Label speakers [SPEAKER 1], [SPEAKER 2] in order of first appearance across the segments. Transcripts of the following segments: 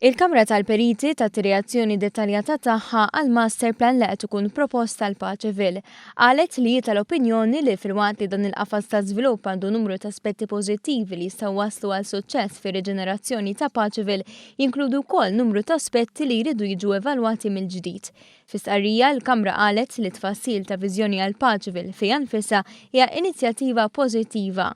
[SPEAKER 1] Il-Kamra tal-Periti tat reazzjoni dettaljata tagħha għall-master plan li qed ikun propost għal Paceville. Qalet li hi tal-opinjoni li filwaqt li dan il-qafas ta' żvilupp għandu numru ta' aspetti pożittivi li jistgħu jwasslu għal suċċess fir-riġenerazzjoni ta' Paceville, jinkludu wkoll numru ta' aspetti li jridu jiġu evalwati mill-ġdid. Fi stqarrija, l-Kamra qalet li tfassil ta' viżjoni għal Paceville fiha nfisha hija inizjattiva pożittiva.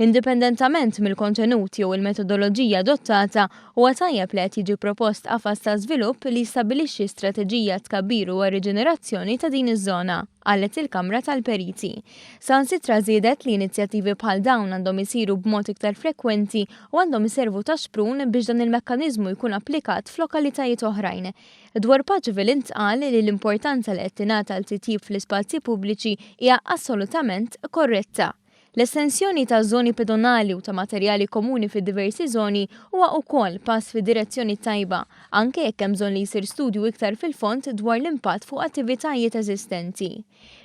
[SPEAKER 1] Indipendentament mill-kontenut jew il-metodoloġija adottata, huwa tajjeb li qed jiġi propost qafas ta' żvilupp li jistabbilixxi strateġija tkabbir u riġenerazzjoni ta' din iż-żona, qalet il-Kamra tal-Periti. Saħansitra żiedet li inizjattivi bħal dawn għandhom isiru b'mod iktar frekwenti u għandhom iservu ta' xprun biex dan il-mekkaniżmu jkun applikat f'lokalitajiet oħrajn. Dwar Paceville intqal li l-importanza li qed tingħata għal titjib fl-ispazji pubbliċi hija assolutament korretta. L-estensjoni ta' żoni pedonali u ta' materjali komuni fi diversi żoni huwa wkoll pass fi direzzjoni tajba, anke jekk hemm bżonn li jsir studju iktar fil-fond dwar l-impatt fuq attivitajiet eżistenti.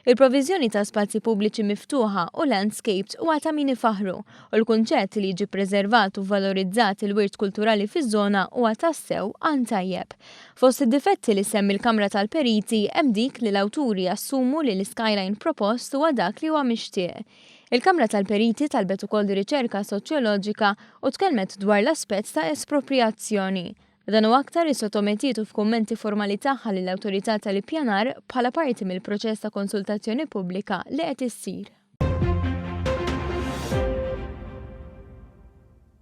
[SPEAKER 1] Il-proviżjoni ta' spazji pubbliċi miftuħa u landscaped huwa ta' min ifaħru u l-kunċett li jiġi preservat u valorizzat il-wirt kulturali fiż-żona huwa tassew għan tajjeb. Fost id-difetti li semmi l-Kamra tal-Periti hemm dik li l-awturi jassumu li l-skyline propost huwa dak li huwa mixtieq. Il-Kamra tal-Periti talbet ukoll riċerka soċjoloġika u tkellmet dwar l-aspett ta' espropriazzjoni. Dan u aktar issottomettietu f'kummenti formali tagħha lill-Awtorità tal-Ippjanar bħala parti mill-proċess ta' konsultazzjoni pubblika li qed issir.